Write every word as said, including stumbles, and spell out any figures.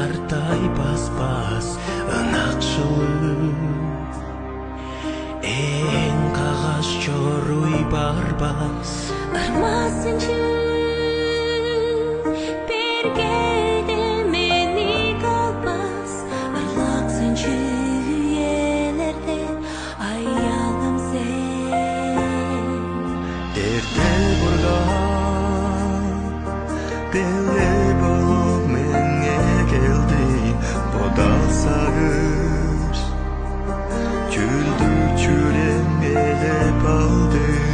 Артай баспас ынакшылыг, ээн каггаш чоруй барбас. Ырмазынчы бергеде мени калбас, ырлаксынчы үелерде аялым сен. Эрте-бурган беле болуп меңээ келди, бодал сагыш чүлдүк чүрем элеп алды.